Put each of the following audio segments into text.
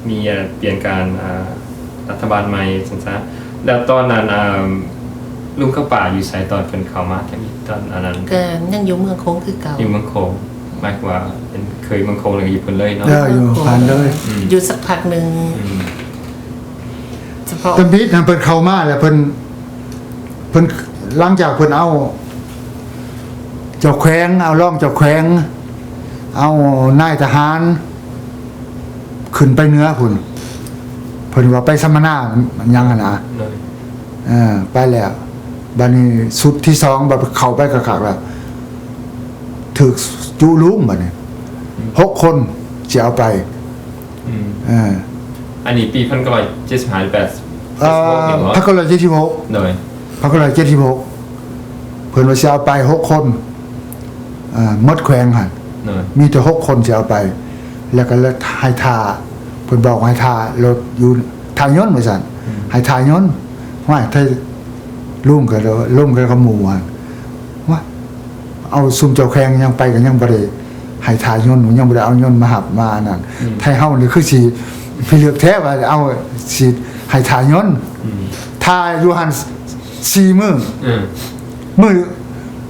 ມີ ເອີ ປ່ຽນການ ອາ ລັດຖະບານໃໝ່ຊັ້ນຊະ. ແລ້ວຕອນນັ້ນ ອາ ລຸງກັບປ້າຢູ່ໃສຕອນເພິ່ນເຂົ້າມາ? ຕອນອັນນັ້ນ ກໍຍັງຢູ່ເມືອງໂຂງຄືເກົ່າ. ຢູ່ເມືອງໂຂງ ໝາຍຄວາມວ່າເປັນເຂີຍເມືອງໂຂງ ແລ້ວກໍຢູ່ເພິ່ນເລີຍເນາະ? ເອີ ຢູ່ຫັ້ນເລີຍ. ອືມ ຢູ່ສັກພັກໜຶ່ງ. ອືມ ສະເພາະ ທຳອິດຫັ້ນເພິ່ນເຂົ້າມາແລ້ວ ເພິ່ນ ເພິ່ນ ຫຼັງຈາກເພິ່ນເອົາເຈົ້າແຂວງ ເອົາຮອງເຈົ້າແຂວງ ເອົານາຍທະຫານຂຶ້ນໄປເໜືອພຸ້ນ ເພິ່ນວ່າໄປສຳມະນາຫຍັງຫັ້ນນະ. ໂດຍ ເອີ ໄປແລ້ວ ບາດນີ້ຊຸດທີສອງ ບາດເຂົ້າໄປຄັກໆແລ້ວ ຖືກຈຸລຸງ ບາດນີ້ ອືມ ຫົກຄົນຊິເອົາໄປ. ອືມ ເອີ ອັນນີ້ປີພັນເກົ້າຮ້ອຍເຈັດສິບຫ້າ ຫຼື ແປດ ເອີ ເຈັດສິບຫົກນີ້ບໍ? ພັນເກົ້າຮ້ອຍເຈັດສິບຫົກ. ໂດຍ ພັນເກົ້າຮ້ອຍເຈັດສິບຫົກ ເພິ່ນວ່າຊິເອົາໄປຫົກຄົນ ເອີ ໝົດແຂວງຫັ້ນ. ໂດຍ ມີແຕ່ຫົກຄົນຊິເອົາໄປ ແລ້ວກໍໃຫ້ຖ້າ ເພິ່ນບອກໃຫ້ຖ້າລົດຢູ່ ຖ້າຍົນວ່າຊັ້ນ. ອືມ ໃຫ້ຖ້າຍົນ. ຫ້ວຍ ຖ້າ ລຸງກໍ ລຸງກໍກັບໝູ່ຫັ້ນ ວ່າ ເອົາຊຸມເຈົ້າແຂວງຍັງໄປກໍຍັງບໍ່ໄດ້ໃຫ້ຖ້າຍົນ ຍັງບໍ່ໄດ້ເອົາຍົນມາຮັບມາອັນນັ້ນ. ອືມ ໄທເຮົານີ້ຄືຊິພິລຶກແທ້ວ່າເອົາ ຊິໃຫ້ຖ້າຍົນ. ອືມ ຖ້າຢູ່ຫັ້ນສີ່ມື້. ເອີ ມື້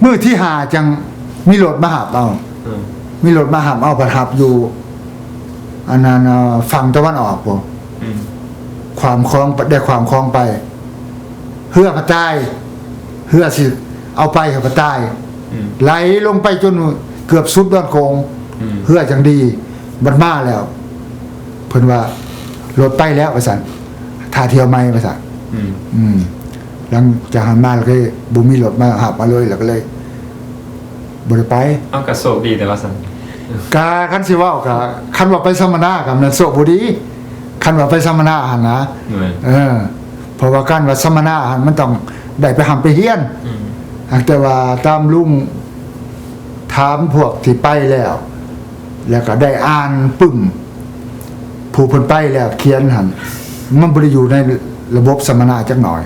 ມື້ທີຫ້າຈັ່ງມີລົດມາຮັບເອົາ. ເອີ ມີລົດມາຮັບເອົາ ພັດຮັບຢູ່ອັນນັ້ນ ເອີ ຝັ່ງຕາເວັນອອກພຸ້ນ. ອືມ ຂ້າມຂອງ ໄດ້ຂ້າມຂອງໄປ ເຮືອກໍຕາຍ ເຮືອຊິເອົາໄປກໍຕາຍ. ອືມ ໄຫຼລົງໄປຈົນເກືອບສຸດດອນໂຂງ. ອືມ ເຮືອຈັ່ງດີ ບັດມາແລ້ວ ເພິ່ນວ່າລົດໄປແລ້ວວ່າຊັ້ນ ຖ້າຖ້ຽວໃໝ່ວ່າຊັ້ນ. ອືມ ອືມ ຫຼັງຈາກຫັ້ນມາແລ້ວກໍບໍ່ມີລົດມາຮັບມາເລີຍ ແລ້ວກໍເລີຍ ບໍ່ໄດ້ໄປ. ເອົາ ກໍໂຊກດີແຕ່ວ່າຊັ້ນ. ກະຄັນຊິເວົ້າ ກະຄັນວ່າໄປສຳມະນາ ກະແມ່ນໂຊກບໍ່ດີ. ຄັນວ່າໄປສຳມະນາຫັ້ນນະ. ແມ່ນ. ເອີ ເພາະວ່າການວ່າສຳມະນາຫັ້ນ ມັນຕ້ອງໄດ້ໄປຮ່ຳໄປຮຽນ. ອືມ ແຕ່ວ່າຕາມລຸງຖາມພວກທີ່ໄປແລ້ວ ແລ້ວກໍໄດ້ອ່ານປຶ້ມ ຜູ້ເພິ່ນໄປແລ້ວຂຽນຫັ້ນ ມັນບໍ່ໄດ້ຢູ່ໃນລະບົບສຳມະນາຈັກໜ້ອຍ.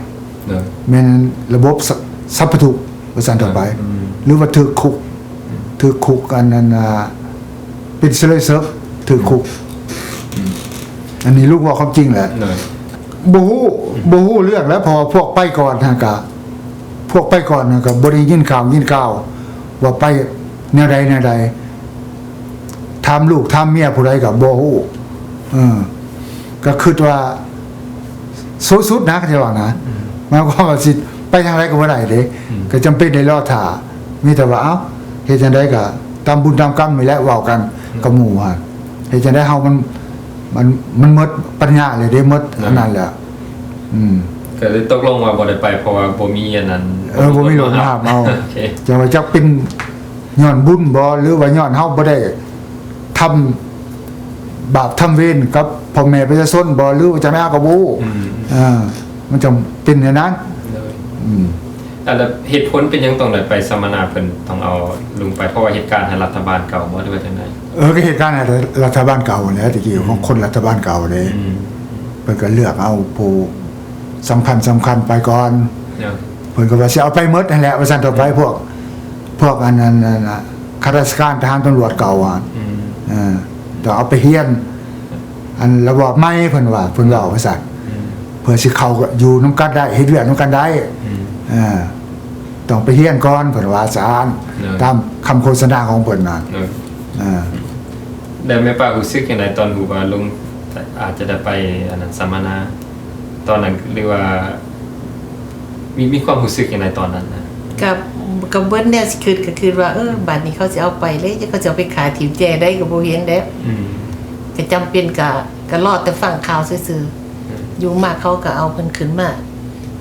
ເອີ ແມ່ນລະບົບ ສ- ສັບພະທຸກ ວ່າຊັ້ນເຖາະໄປ. ອືມ ຫຼືວ່າຖືກຄຸກ. ອືມ ຖືກຄຸກ ອັນນັ້ນ ອ່າ ເປັນສະເລີຍເສິກ ຖືກຄຸກ. ອືມ ອັນນີ້ລຸງເວົ້າຄວາມຈິງແຫຼະ. ໂດຍ ບໍ່ຮູ້ ອືມ ບໍ່ຮູ້ເລື່ອງແລ້ວ ເພາະວ່າພວກໄປກ່ອນຫັ້ນກະ ພວກໄປກ່ອນຫັ້ນກະບໍ່ໄດ້ຍິນຂ່າວ ຍິນຂ່າວວ່າໄປແນວໃດແນວໃດ. ຖາມລູກຖາມເມຍຜູ້ໃດກໍບໍ່ຮູ້. ເອີ ກໍຄິດວ່າສຸດໆນະ ເຂົາເຈົ້າວ່ານະ. ອືມ ໝາຍຄວາມວ່າຊິໄປທາງໃດກໍບໍ່ໄດ້ເດ້. ອືມ ກໍຈຳເປັນໄດ້ລໍຖ້າ. ມີແຕ່ວ່າ ເອົ້າ ເຮັດຈັ່ງໃດກໍຕາມບຸນຕາມກຳນີ້ແຫຼະ ເວົ້າກັນ ອືມ ກັບໝູ່ຫັ້ນ. ເຮັດຈັ່ງໃດເຮົາມັນ ມັນ ມັນໝົດປັນຍາແລ້ວເດ້ ໝົດ ອືມ ອັນນັ້ນແລ້ວ. ອືມ ກໍເລີຍຕົກລົງວ່າບໍ່ໄດ້ໄປ ເພາະວ່າບໍ່ມີອັນນັ້ນ. ເອີ ບໍ່ມີລົດມາຮັບເອົາ. ໂອເຄ ຈັ່ງວ່າຈັກເປັນ ຍ້ອນບຸນບໍ ຫຼືວ່າຍ້ອນເຮົາບໍ່ໄດ້ທຳບາບທຳເວນກັບພໍ່ແມ່ປະຊາຊົນບໍ ຫຼືວ່າຈັ່ງໃດ ເຮົາກໍບໍ່ຮູ້. ອືມ ເອີ ມັນຈັ່ງເປັນແນວນັ້ນ. ໂດຍ ອືມ ແລ້ວເຫດຜົນເປັນຫຍັງຕ້ອງໄດ້ໄປສຳມະນາ ເພິ່ນຕ້ອງເອົາລຸງໄປ ເພາະວ່າເຫດການໃຫ້ລັດຖະບານເກົ່າບໍ ຫຼືວ່າຈັ່ງໃດ? ເອີ ກໍເຫດການໃຫ້ລັດຖະບານເກົ່າຫັ້ນແຫຼະ ແຕ່ກີ້ ອືມ ຂອງຄົນລັດຖະບານເກົ່າເດ້. ອືມ ເພິ່ນກໍເລືອກເອົາຜູ້ສຳຄັນ ສຳຄັນໄປກ່ອນ. ໂດຍ ເພິ່ນກໍວ່າຊິເອົາໄປໝົດຫັ້ນແຫຼະ ວ່າຊັ້ນເຖາະໄປ. ອືມ ພວກ ພວກອັນ ອັນ ອັນ ຂ້າລາຊະການ ທະຫານ ຕຳຫຼວດເກົ່າຫັ້ນ. ອືມ ເອີ ຕ້ອງເອົາໄປຮຽນ ອັນລະບອບໃໝ່ ເພິ່ນວ່າ ເພິ່ນເວົ້າວ່າຊັ້ນ. ອືມ ເພື່ອຊິເຂົ້າຢູ່ນຳກັນໄດ້ ເຮັດວຽກນຳກັນໄດ້. ອືມ ເອີ ຕ້ອງໄປຮຽນກ່ອນ ເພິ່ນວ່າຊັ້ນ. ໂດຍ ຕາມຄຳໂຄສະນາຂອງເພິ່ນນັ້ນ. ໂດຍ ເອີ ແລ້ວແມ່ປ້າຮູ້ສຶກຈັ່ງໃດຕອນຮູ້ວ່າລຸງອາດຈະໄດ້ໄປອັນນັ້ນສຳມະນາ ຕອນນັ້ນ ຫຼືວ່າ ມີ ມີຄວາມຮູ້ສຶກຈັ່ງໃດຕອນນັ້ນນະ? ກໍ ກໍເບິດແນວຊິຄິດ ກໍຄິດວ່າ ເອີ ບາດນີ້ເຂົາຊິເອົາໄປເດ້ ຈັກເຂົາຊິເອົາໄປຂາຍຖິ້ມແຈໃດກໍບໍ່ເຫັນແລ້ວ. ອືມ ກໍຈຳເປັນ ກໍ ກໍລໍແຕ່ຟັງຂ່າວຊື່ໆ. ອືມ ຢູ່ມາເຂົາກໍເອົາເພິ່ນຂຶ້ນມາ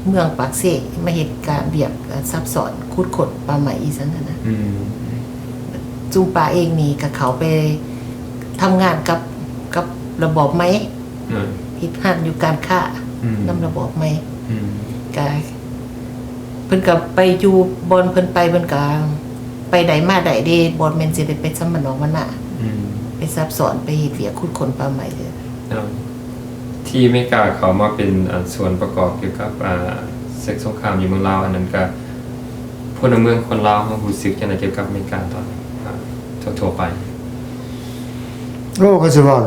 ເມືອງປາກເຊ ມາເຮັດການວຽກ ເອີ ຊັບຊ້ອນ ຂຸດຄົ້ນປ່າໄມ້ອີ່ສັນຫັ້ນນະ. ອືມ ຊຸມປ້າເອງນີ້ກໍເຂົ້າໄປທຳງານກັບ ກັບລະບອບໃໝ່. ອືມ ເຮັດຮ້ານຢູ່ການຄ້າ ອືມ ນຳລະບອບໃໝ່. ອືມ ກະ ເພິ່ນກະໄປຢູ່ບ່ອນເພິ່ນໄປ ເພິ່ນກະໄປໄດ້ມາໄດ້ເດ້ ບໍ່ແມ່ນຊິໄດ້ໄປສຳມະນອກມະນາ. ອືມ ໄປຊັບຊ້ອນ ໄປເຮັດວຽກຂຸດຄົ້ນປ່າໄມ້ເດີ. ເຈົ້າ ທີ່ອາເມລິກາເຂົ້າມາເປັນ ອັນ ສ່ວນປະກອບກ່ຽວກັບ ອ່າ ເສິກສົງຄາມຢູ່ເມືອງລາວ ອັນນັ້ນກະ ພົນລະເມືອງຄົນລາວເຮົາຮູ້ສຶກຈັ່ງໃດກ່ຽວກັບອາເມລິກາຕອນ ອ່າ ທົ່ວໆໄປ? ໂອ້ ກໍຊິເວົ້າ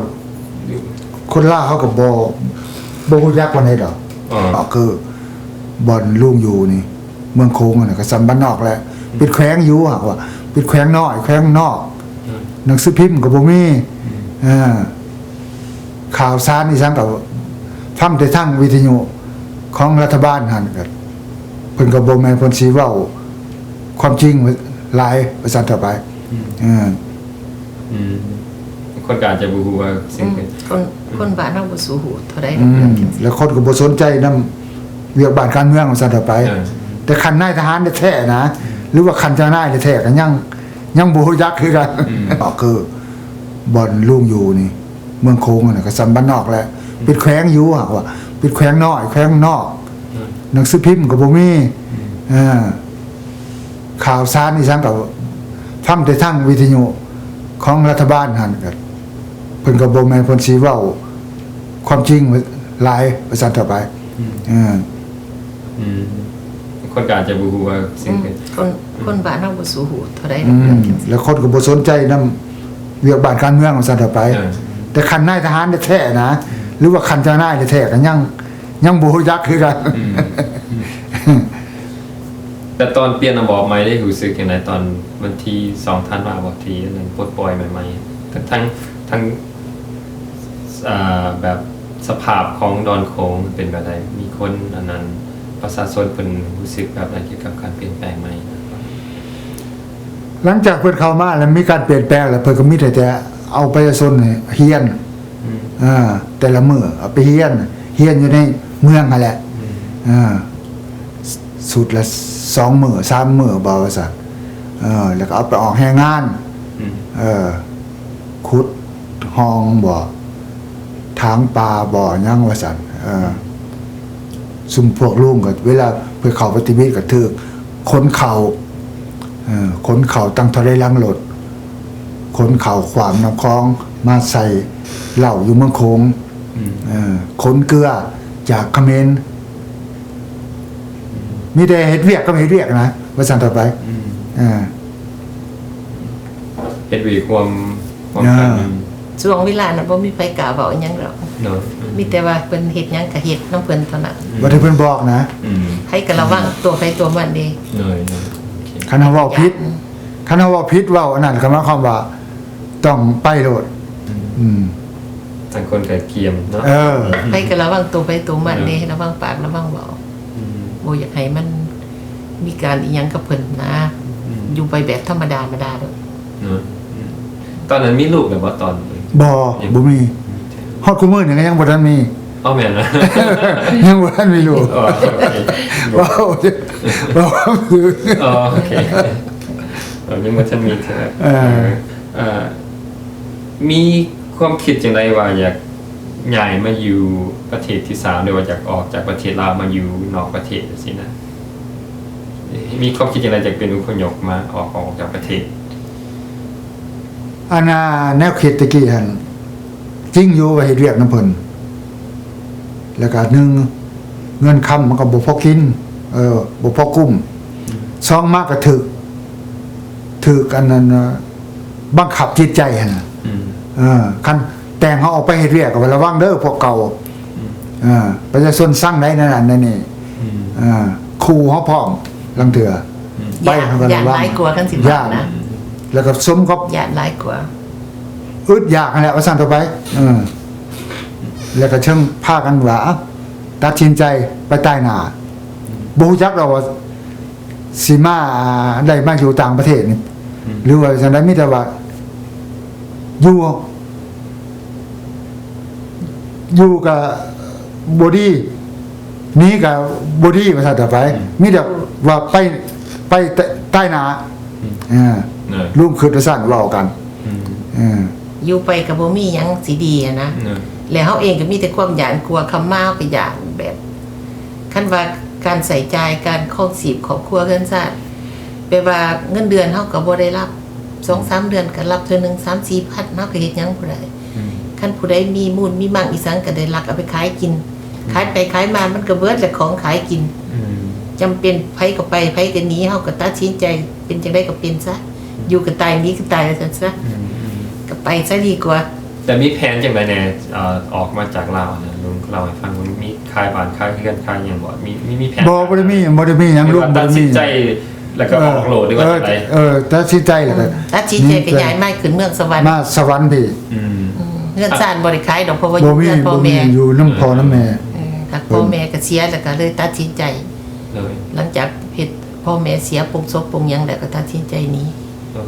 ອືມ ຄົນລາວເຮົາກໍບໍ່ ບໍ່ຮູ້ຈັກປານໃດດອກ. ອໍ ກໍຄືບ່ອນລຸງຢູ່ນີ້ ເມືອງໂຂງຫັ້ນນະ ກໍສ່ຳບ້ານນອກແຫຼະ. ອືມ ເປັນແຂວງຢູ່ ຫາກວ່າເປັນແຂວງນ້ອຍ ແຂວງນອກ. ອືມ ໜັງສືພິມກໍບໍ່ມີ. ອືມ ເອີ ຂ່າວສານອີ່ຫຍັງກໍຟັງແຕ່ທາງວິທະຍຸຂອງລັດຖະບານຫັ້ນ ກໍເພິ່ນກໍບໍ່ແມ່ນເພິ່ນຊິເວົ້າຄວາມຈິງຫຼາຍ ວ່າຊັ້ນເຖາະໄປ. ອືມ ເອີ ອືມ ຄົນກໍອາດຈະບໍ່ຮູ້ວ່າສິ່ງ ອືມ ທີ່ ຄົນ ອືມ ຄົນບ້ານເຮົາບໍ່ສູ້ຮູ້ເທົ່າໃດ ອືມ ດອກເລື່ອງຈັ່ງຊີ້ ແລ້ວຄົນກໍບໍ່ສົນໃຈນຳວຽກບ້ານການເມືອງ ວ່າຊັ້ນເຖາະໄປ. ເອີ ແຕ່ຂັ້ນນາຍທະຫານແທ້ໆນະ ອືມ ຫຼືວ່າຂັ້ນເຈົ້ານາຍແທ້ໆ ກໍຍັງ ຍັງບໍ່ຮູ້ຈັກຄືກັນ. ອືມ ກໍຄືບ່ອນລຸງຢູ່ນີ້ ເມືອງໂຂງຫັ້ນນະ ກໍສ່ຳບ້ານນອກແຫຼະ. ອືມ ເປັນແຂວງຢູ່ ຫາກວ່າເປັນແຂວງນ້ອຍ ແຂວງນອກ. ອືມ ໜັງສືພິມກໍບໍ່ມີ. ອືມ ເອີ ຂ່າວສານອີ່ຫຍັງກໍຟັງແຕ່ທາງວິທະຍຸຂອງລັດຖະບານຫັ້ນ ກໍເພິ່ນກໍບໍ່ແມ່ນເພິ່ນຊິເວົ້າຄວາມຈິງຫຼາຍ ວ່າຊັ້ນເຖາະໄປ. ອືມ ເອີ ອືມ ຄົນກໍອາດຈະບໍ່ຮູ້ວ່າສິ່ງ ອືມ ທີ່ ຄົນ ອືມ ຄົນບ້ານເຮົາບໍ່ສູ້ຮູ້ເທົ່າໃດ ອືມ ດອກເລື່ອງຈັ່ງຊີ້ ແລ້ວຄົນກໍບໍ່ສົນໃຈນຳວຽກບ້ານການເມືອງ ວ່າຊັ້ນເຖາະໄປ. ເອີ ແຕ່ຂັ້ນນາຍທະຫານແທ້ໆນະ ອືມ ຫຼືວ່າຂັ້ນເຈົ້ານາຍແທ້ໆ ກໍຍັງ ຍັງບໍ່ຮູ້ຈັກຄືກັນ. ອືມ ແຕ່ຕອນປ່ຽນລະບອບໃໝ່ໄດ້ຮູ້ສຶກຈັ່ງໃດ ຕອນວັນທີສອງທັນວາບໍ ທີ່ອັນນັ້ນປົດປ່ອຍໃໝ່ໆ ທັງ ທັງ ອ່າ ແບບສະພາບຂອງດອນໂຂງເປັນແບບໃດ? ມີຄົນອັນນັ້ນ ປະຊາຊົນເພິ່ນຮູ້ສຶກແບບໃດກ່ຽວກັບການປ່ຽນແປງໃໝ່? ຫຼັງຈາກເພິ່ນເຂົ້າມາແລ້ວມີການປ່ຽນແປງ ແລ້ວເພິ່ນກໍມີແຕ່ ແຕ່ເອົາປະຊາຊົນນີ້ຮຽນ ອືມ ເອີ ແຕ່ລະມື້ເອົາໄປຮຽນ ຮຽນຢູ່ໃນເມືອງຫັ້ນແຫຼະ. ອືມ ເອີ ຊຸດລະສອງມື້ສາມມື້ບໍ ວ່າຊັ້ນ. ເອີ ແລ້ວກໍເອົາໄປອອກແຮງງານ. ອືມ ເອີ ຂຸດຮ່ອງບໍ ຖາງປ່າບໍ ຫຍັງວ່າຊັ້ນ. ເອີ ຊຸມພວກລຸງກໍເວລາເພິ່ນເຂົ້າປະຕິບັດກໍຖືກຂົນເຂົ້າ ເອີ ຂົນເຂົ້າຕັ້ງເທົ່າໃດຫຼັງລົດ ຂົນເຂົ້າຂວາມນ້ຳຂອງມາໃສ່ເຫຼົ້າຢູ່ເມືອງໂຂງ. ອືມ ເອີ ຂົນເກືອຈາກຂະເໝນ. ມີແຕ່ເຮັດວຽກກັບເຮັດວຽກນະ ວ່າຊັ້ນເຖາະໄປ. ອືມ ເອີ ເຮັດວຽກຮ່ວມ ຮ່ວມກັນ. ເອີ ອືມ ຊ່ວງເວລານັ້ນບໍ່ມີໃຜກ້າເວົ້າອີຫຍັງດອກເນາະ. ອືມ ມີແຕ່ວ່າເພິ່ນເຮັດຫຍັງກໍເຮັດນຳເພິ່ນເທົ່ານັ້ນ. ອືມ ບໍ່ໄດ້ເພິ່ນບອກນະ. ອືມ ໃຜກໍລະວັງ ອືມ ຕົວໃຜຕົວມັນເດ້. ໂດຍ ໂດຍ ໂອເຄ ຄັນເຮົາເວົ້າຜິດ ອືມ ຄັນເຮົາເວົ້າຜິດເວົ້າອັນນັ້ນ ກໍໝາຍຄວາມວ່າ ຕ້ອງໄປໂລດ. ອືມ ອືມ ຕ່າງຄົນກໍກຽມເນາະ. ເອີ ໃຜກໍລະວັງໂຕໃຜໂຕມັນເດ້ ເອີ ລະວັງປາກລະວັງເວົ້າ. ອືມ ບໍ່ຢາກໃຫ້ມັນມີການອີ່ຫຍັງກັບເພິ່ນນະ. ອືມ ຢູ່ໄປແບບທຳມະດາມາດາໂລດເນາະ. ອືມ ຕອນນັ້ນມີລູກແລ້ວບໍ່? ຕອນ ບໍ່ ຍັງ ບໍ່ມີ. ອືມ ຮອດຄູ່ມື້ນີ້ກໍຍັງບໍ່ທັນມີ. ອໍ ແມ່ນລະ ຍັງບໍ່ທັນມີລູກ. ອໍ ໂອເຄ ເວົ້າ ເວົ້າ ອໍ ໂອເຄ ຍັງບໍ່ທັນມີເທື່ອ. ເອີ ເອີ ມີຄວາມຄິດຈັ່ງໃດວ່າຢາກຍ້າຍມາຢູ່ປະເທດທີສາມ ຫຼືວ່າຢາກອອກຈາກປະເທດລາວມາຢູ່ນອກປະເທດຈັ່ງຊີ້ນະ? ມີຄວາມຄິດຈັ່ງໃດຢາກເປັນອົບພະຍົບມາ ອອກ ອອກຈາກປະເທດ? ອັນນ່າ ແນວຄິດແຕ່ກີ້ຫັ້ນ ຈິງຢູ່ວ່າເຮັດວຽກນຳເພິ່ນ ແລ້ວກະໜຶ່ງ ເງິນຄຳມັນກໍບໍ່ພໍກິນ ເອີ ບໍ່ພໍກຸ້ມ. ອືມ ສອງມາກໍຖືກ ຖືກອັນນັ້ນ ບັງຄັບຈິດໃຈຫັ້ນນະ. ອືມ ເອີ ຄັນແຕ່ງເຮົາອອກໄປເຮັດວຽກກໍລະວັງເດີພວກເກົ່າ. ອືມ ເອີ ປະຊາຊົນຊັງໄດ້ນັ້ນ ອັນນັ້ນນີ້. ອືມ ເອີ ຂູ່ເຮົາພ້ອມລາງເທື່ອ. ອືມ ໄປເຮົາກໍລະວັງ ຢ້ານຫຼາຍກວ່າຄັນຊິມານະ. ແລ້ວກໍສົມກັບຢ້ານຫຼາຍກວ່າ ອຶດຢາກຫັ້ນແຫຼະ ວ່າຊັ້ນເຖາະໄປ. ເອີ ແລ້ວກໍເຊິ່ງພາກັນວ່າ ເອົ້າ ຕັດສິນໃຈໄປຕາຍໜ້າ. ອືມ ບໍ່ຮູ້ຈັກດອກວ່າຊິມາ ໄດ້ມາຢູ່ຕ່າງປະເທດນີ້ ອືມ ຫຼືວ່າຈັ່ງໃດ ມີແຕ່ວ່າຢູ່ ຢູ່ກໍບໍ່ດີ ໜີກໍບໍ່ດີ ວ່າຊັ້ນເຖາະໄປ. ອືມ ມີແຕ່ວ່າໄປ ໄປຕາຍໜ້າ. ອືມ ເອີ ເອີ ລຸງຄິດວ່າຊັ້ນ ເວົ້າກັນ. ອືມ ເອີ ຢູ່ໄປກໍບໍ່ມີຫຍັງຊິດີຫັ້ນນະ. ເອີ ແລ້ວເຮົາເອງກໍມີແຕ່ຄວາມຢ້ານກົວ ຄຳມາເຮົາກໍຢ້ານ ແບບ ຄັນວ່າການໃຊ້ຈ່າຍ ການຄອງຊີບຄອບຄົວເຮືອນຊານ ແບບວ່າເງິນເດືອນເຮົາກໍບໍ່ໄດ້ຮັບ ສອງສາມເດືອນກໍຮັບເທື່ອໜຶ່ງ ສາມສີ່ພັນ ເຮົາກໍເຮັດຫຍັງບໍ່ໄດ້. ອືມ ຄັນຜູ້ໃດມີມູນມີມັງອີ່ສັງກໍໄດ້ລັກເອົາໄປຂາຍກິນ. ອືມ ຂາຍໄປຂາຍມາມັນກໍເບິດແຫຼະ ຂອງຂາຍກິນ. ອືມ ຈຳເປັນໃຜກໍໄປ ໃຜກໍໜີ ເຮົາກໍຕັດສິນໃຈເປັນຈັ່ງໃດກໍເປັນຊະ. ອືມ ຢູ່ກໍຕາຍ ໜີກໍຕາຍ ວ່າຊັ້ນຊະ. ອືມ ອືມ ກໍໄປຊະດີກວ່າ. ແຕ່ມີແຜນຈັ່ງໃດແດ່ ເອີ ອອກມາຈາກລາວນະ ລຸງເລົ່າໃຫ້ຟັງ ມີຂາຍບ້ານຂາຍເຮືອນຂາຍຫຍັງບໍ່? ມີ ມີ ມີແຜນ ບໍ່ ບໍ່ໄດ້ມີ ບໍ່ໄດ້ມີຫຍັງ ຫຼືວ່າ ລຸງ ບໍ່ໄດ້ມີ ຕັດສິນໃຈ ແລ້ວກໍ ເອີ ອອກໂລດ ຫຼືວ່າ ເອີ ຈັ່ງໃດ? ເອີ ຕັດສິນໃຈແລ້ວກໍ ອືມ ຕັດສິນໃຈກໍຍ້າຍມາຂຶ້ນເມືອງສະຫວັນ ມາສະຫວັນພີ້ ອືມ ອືມ ເຮືອນຊານບໍ່ໄດ້ຂາຍດອກ ເພາະວ່າຢູ່ເຮືອນພໍ່ແມ່ ບໍ່ມີ ຢູ່ນຳພໍ່ນຳແມ່ ເອີ ຖ້າພໍ່ແມ່ກໍເສຍ ແລ້ວກໍເລີຍຕັດສິນໃຈ ໂດຍ ຫຼັງຈາກເຮັດພໍ່ແມ່ເສຍ ປົງສົບປົງຫຍັງ ແລ້ວກໍຕັດສິນໃຈໜີ ໂດຍ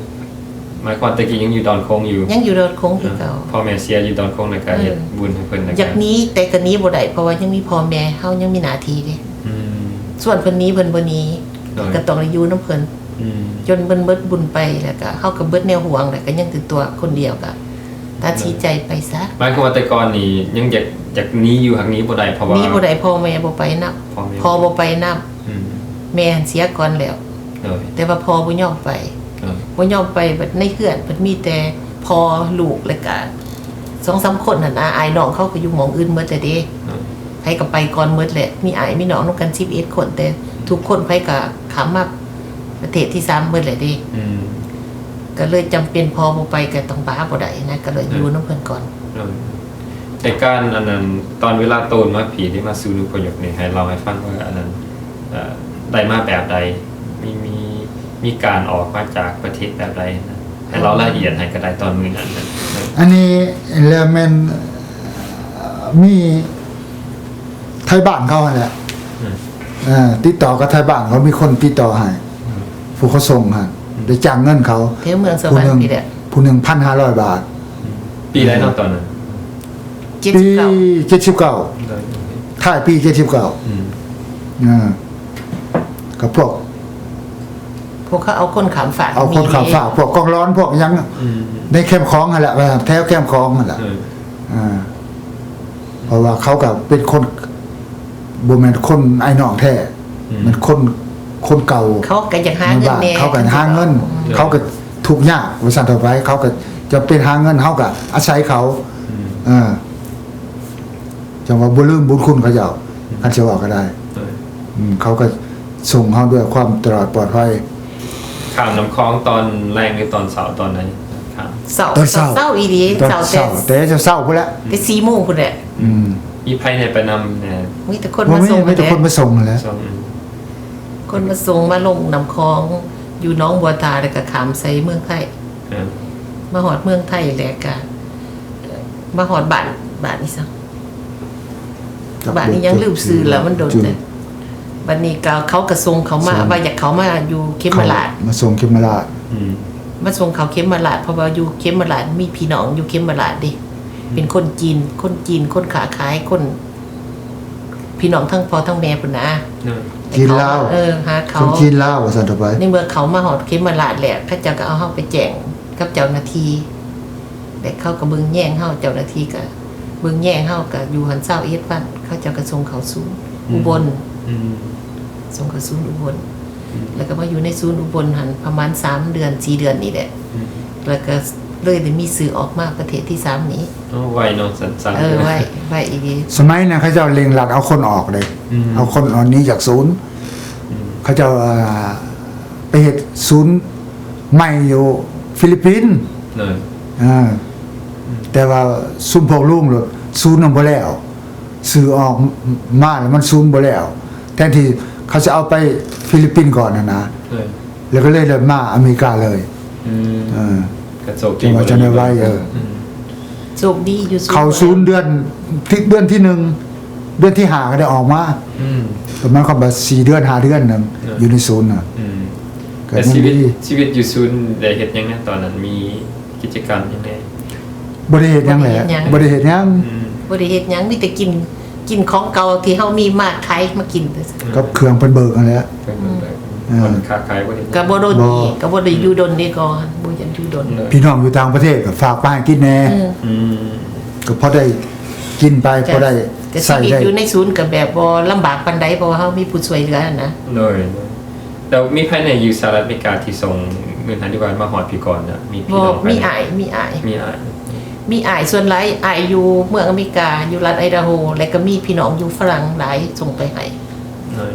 ໝາຍຄວາມແຕ່ກີ້ຍັງຢູ່ດອນໂຄງຢູ່ ຍັງຢູ່ດອນໂຄງຄືເກົ່າ ພໍ່ແມ່ເສຍຢູ່ດອນໂຄງ ແລ້ວກໍເຮັດ ເອີ ບຸນໃຫ້ເພິ່ນ ແລ້ວກໍ ຢາກໜີ ແຕ່ກໍໜີບໍ່ໄດ້ ເພາະວ່າຍັງມີພໍ່ແມ່ ເຮົາຍັງມີໜ້າທີ່ເດ້ ອືມ ຊວນເພິ່ນໜີ ເພິ່ນບໍ່ໜີ ໂດຍ ກໍຕ້ອງໄດ້ຢູ່ນຳເພິ່ນ ອືມ ຈົນເພິ່ນເບິດບຸນໄປ ແລ້ວກໍເຮົາກໍເບິດແນວຫວງ ແລ້ວກໍຍັງເປັນຕົວຄົນດຽວ ກໍຕັດສິນໃຈໄປຊະ ໝາຍຄວາມວ່າແຕ່ກ່ອນນີ້ຍັງຢາກ ຢາກໜີຢູ່ ຫາກໜີບໍ່ໄດ້ ເພາະວ່າ ໜີບໍ່ໄດ້ ພໍ່ແມ່ບໍ່ໄປນຳ ພໍ່ແມ່ ພໍ່ບໍ່ໄປນຳ ອືມ ແມ່ຫັ້ນເສຍກ່ອນແລ້ວ ໂດຍ ແຕ່ວ່າພໍ່ບໍ່ຍອມໄປ ໂດຍ ບໍ່ຍອມໄປ ບັດໃນເຮືອນເພິ່ນມີແຕ່ພໍ່ ລູກ ແລ້ວກະສອງສາມຄົນຫັ້ນນະ ອ້າຍນ້ອງເຂົາກໍຢູ່ໝ່ອງອື່ນໝົດແລ້ວເດ້ ໂດຍ ໃຜກໍໄປກ່ອນໝົດແຫຼະ ມີອ້າຍມີນ້ອງນຳກັນສິບເອັດຄົນ ແຕ່ທຸກຄົນໃຜກໍຂ້າມມາປະເທດທີສາມໝົດແລ້ວເດ້ ອືມ ກໍເລີຍຈຳເປັນ ພໍ່ບໍ່ໄປກໍຕ້ອງປະບໍ່ໄດ້ນະ ກໍເລີຍ ໂດຍ ຢູ່ນຳເພິ່ນກ່ອນ ໂດຍ ແຕ່ການອັນນັ້ນ ຕອນເວລາໂຕນມາພີ້ ໄດ້ມາສູນອົບພະຍົບນີ້ ໃຫ້ເລົ່າໃຫ້ຟັງວ່າອັນນັ້ນ ເອີ ໄດ້ມາແບບໃດ? ມີ ມີ ມີການອອກມາຈາກປະເທດແບບໃດນະ? ໃຫ້ເລົ່າລາຍລະອຽດໃຫ້ກໍໄດ້ ຕອນມື້ນັ້ນນະ. ອັນນີ້ແລ້ວແມ່ນ ເອີ ມີໄທບ້ານເຂົາຫັ້ນແຫຼະ ອືມ ເອີ ຕິດຕໍ່ກັບໄທບ້ານເຂົາ ມີຄົນຕິດຕໍ່ໃຫ້ ອືມ ຜູ້ເຂົາສົ່ງຫັ້ນ ອືມ ໄດ້ຈ້າງເງິນເຂົາ ແຖວເມືອງສະຫວັນ ຜູ້ໜຶ່ງ ນີ້ແຫຼະ ຜູ້ໜຶ່ງພັນຫ້າຮ້ອຍບາດ. ອືມ ປີໃດເນາະຕອນນັ້ນ? ເຈັດສິບເກົ້າ ປີເຈັດສິບເກົ້າ ໂດຍ ທ້າຍປີເຈັດສິບເກົ້າ ອືມ ເອີ ກັບພວກ ພວກເຂົາເອົາຄົນຂ້າມຟາກ ເອົາຄົນຂ້າມຟາກ ພວກກອງຫຼອນ ພວກຫຍັງ ອືມ ໃນແຄມຂອງຫັ້ນແຫຼະ ແຖວແຄມຂອງຫັ້ນແຫຼະ ເອີ ເອີ ເພາະວ່າເຂົາກໍເປັນຄົນ ບໍ່ແມ່ນຄົນອ້າຍນ້ອງແທ້ ອືມ ແມ່ນຄົນ ຄົນເກົ່າ ເຂົາກໍຢາກຫາເງິນແດ່ ເຂົາກໍຫາເງິນ ອືມ ເຂົາກໍທຸກຍາກວ່າຊັ້ນເຖາະໄປ ເຂົາກໍຈຳເປັນຫາເງິນ ເຮົາກໍອາໄສເຂົາ ອືມ ເອີ ຈັ່ງວ່າບໍ່ລືມບຸນຄຸນເຂົາເຈົ້າ ອືມ ຄັນຊິເວົ້າກໍໄດ້ ເອີ ອືມ ເຂົາກໍສົ່ງເຮົາດ້ວຍຄວາມຕະຫຼອດປອດໄພ. ຂ້າມນ້ຳຂອງຕອນແລງ ຫຼື ຕອນເຊົ້າ ຕອນໃດ? ຂ້າມ ເຊົ້າ ຕອນເຊົ້າ ເຊົ້າອີ່ຫຼີ ຕອນເຊົ້າ ເຊົ້າ ແຕ່ ແຕ່ເຊົ້າໆພຸ້ນແຫຼະ ແຕ່ສີ່ໂມງພຸ້ນແຫຼະ ອືມ ມີໃຜແດ່ໄປນຳແດ່? ມີແຕ່ຄົນມາສົ່ງ ມີແຕ່ຄົນມາສົ່ງຫັ້ນແຫຼະ ຄົນມາສົ່ງ ມາລົງນ້ຳຂອງຢູ່ໜອງບົວທາ ແລ້ວກໍຂ້າມໃສ່ເມືອງໄທ ເອີ ມາຮອດເມືອງໄທ ແລ້ວກໍ ເອີ ມາຮອດບ້ານ ບ້ານອີ່ຫຍັງ ບ້ານອີ່ຫຍັງລືມຊື່ແລ້ວ ມັນດົນແລ້ວ ບັດນີ້ກໍເຂົາກໍສົ່ງເຂົ້າມາ ສົ່ງ ວ່າຢາກເຂົ້າມາຢູ່ເຂມມະລາດ ເຂົ້າມາສົ່ງເຂມມະລາດ ອືມ ມາສົ່ງເຂົ້າເຂມມະລາດ ເພາະວ່າຢູ່ເຂມມະລາດມີພີ່ນ້ອງຢູ່ເຂມມະລາດເດ້ ອືມ ເປັນຄົນຈີນ ຄົນຈີນ ຄົນຄ້າຂາຍ ຄົນ ພີ່ນ້ອງທັງພໍ່ທັງແມ່ພຸ້ນນະ ເອີ ຈີນລາວ ເອີ ຫາເຂົາ ຄົນຈີນລາວວ່າຊັ້ນເຖາະໄປ ໃນເມື່ອເຂົາມາຮອດເຂມມະລາດແລ້ວ ເຂົາເຈົ້າກໍເອົາເຮົາໄປແຈ້ງກັບເຈົ້າໜ້າທີ່ ແລະ ເຂົາກໍເບິ່ງແຍງເຮົາ ເຈົ້າໜ້າທີ່ກໍເບິ່ງແຍງເຮົາ ກໍຢູ່ຫັ້ນຊາວເອັດວັນ ເຂົາເຈົ້າກໍສົ່ງເຂົ້າສູນ ອືມ ອຸບົນ ອືມ ສົ່ງເຂົ້າສູນອຸບົນ ອືມ ແລ້ວກໍມາຢູ່ໃນສູນອຸບົນຫັ້ນປະມານສາມເດືອນ ສີ່ເດືອນນີ້ແຫຼະ ອືມ ແລ້ວກໍເລີຍໄດ້ມີຊື່ອອກມາປະເທດທີສາມນີ້. ໂອ້ ໄວເນາະ ສາມ ສາມ ເອີ ເດືອນ ໄວ ໄວອີ່ຫຼີ. ສະໄໝນັ້ນເຂົາເຈົ້າເລັ່ງລັດເອົາຄົນອອກເດ້ ອືມ ເອົາຄົນອອກໜີຈາກສູນ ອືມ ເຂົາເຈົ້າ ອ່າ ໄປເຮັດສູນໃໝ່ຢູ່ຟີລິບປິນ ເອີ ອືມ ແຕ່ວ່າຊຸມພວກລຸງໂລດ ສູນນຳບໍ່ແລ້ວ ຊື່ອອກມາແລ້ວມັນສູນບໍ່ແລ້ວ ແທນທີ່ເຂົາຈະເອົາໄປຟີລິບປິນກ່ອນຫັ້ນນະ ເອີ ແລ້ວກໍເລີຍ ເລີຍມາອາເມລິກາເລີຍ ອືມ ເອີ ກໍໂຊກດີ ຈັ່ງວ່າຈັ່ງໄດ້ໄວ ເອີ ອືມ ໂຊກດີຢູ່ສູນ ເຂົ້າສູນເດືອນ ເດືອນທີໜຶ່ງ ເດືອນທີຫ້າກໍໄດ້ອອກມາ ອືມ ປະມານຄວາມວ່າສີ່ເດືອນ ຫ້າເດືອນນັ້ນ ເອີ ຢູ່ໃນສູນນະ ອືມ ກໍຍັງດີ ແຕ່ຊີວິດ ຊີວິດຢູ່ສູນໄດ້ເຮັດຫຍັງແດ່ຕອນນັ້ນ ມີກິດຈະກຳຫຍັງແດ່? ບໍ່ໄດ້ເຮັດຫຍັງແຫຼະ ບໍ່ໄດ້ເຮັດຫຍັງ ອືມ ບໍ່ໄດ້ເຮັດຫຍັງ ມີແຕ່ກິນ ກິນຂອງເກົ່າທີ່ເຮົາມີມາຂາຍມາກິນ ອືມ ກັບເຄື່ອງເພິ່ນເບີກຫັ້ນແຫຼະ ເພິ່ນເບີກ ອືມ ເອີ ບໍ່ໄດ້ຄ້າຂາຍ ບໍ່ໄດ້ ກໍບໍ່ດົນ ບໍ່ ນີ້ ກໍບໍ່ໄດ້ຢູ່ດົນເດ້ ກໍບໍ່ຢາກຢູ່ດົນ ເອີ ພີ່ນ້ອງຢູ່ຕ່າງປະເທດກໍຝາກມາໃຫ້ກິນແດ່ ອືມ ອືມ ກໍພໍໄດ້ກິນໄປ ກໍ ພໍໄດ້ໃຊ້ໄດ້ ແຕ່ຊີວິດຢູ່ໃນສູນກໍແບບບໍ່ລຳບາກປານໃດ ເພາະວ່າເຮົາມີຜູ້ຊ່ວຍເຫຼືອຫັ້ນນະ ໂດຍ ແລ້ວມີໃຜແດ່ຢູ່ສະຫະລັດອາເມລິກາທີ່ສົ່ງເງິນໃຫ້ ຫຼືວ່າມາຮອດພີ້ກ່ອນນະ? ມີພີ່ນ້ອງ ມີອ້າຍ ມີອ້າຍ ມີອ້າຍ ມີອ້າຍ ສ່ວນຫຼາຍອ້າຍຢູ່ເມືອງອາເມລິກາ ຢູ່ລັດໄອດາໂຮ ແລະກໍມີພີ່ນ້ອງຢູ່ຝຣັ່ງຫຼາຍສົ່ງໄປໃຫ້ ໂດຍ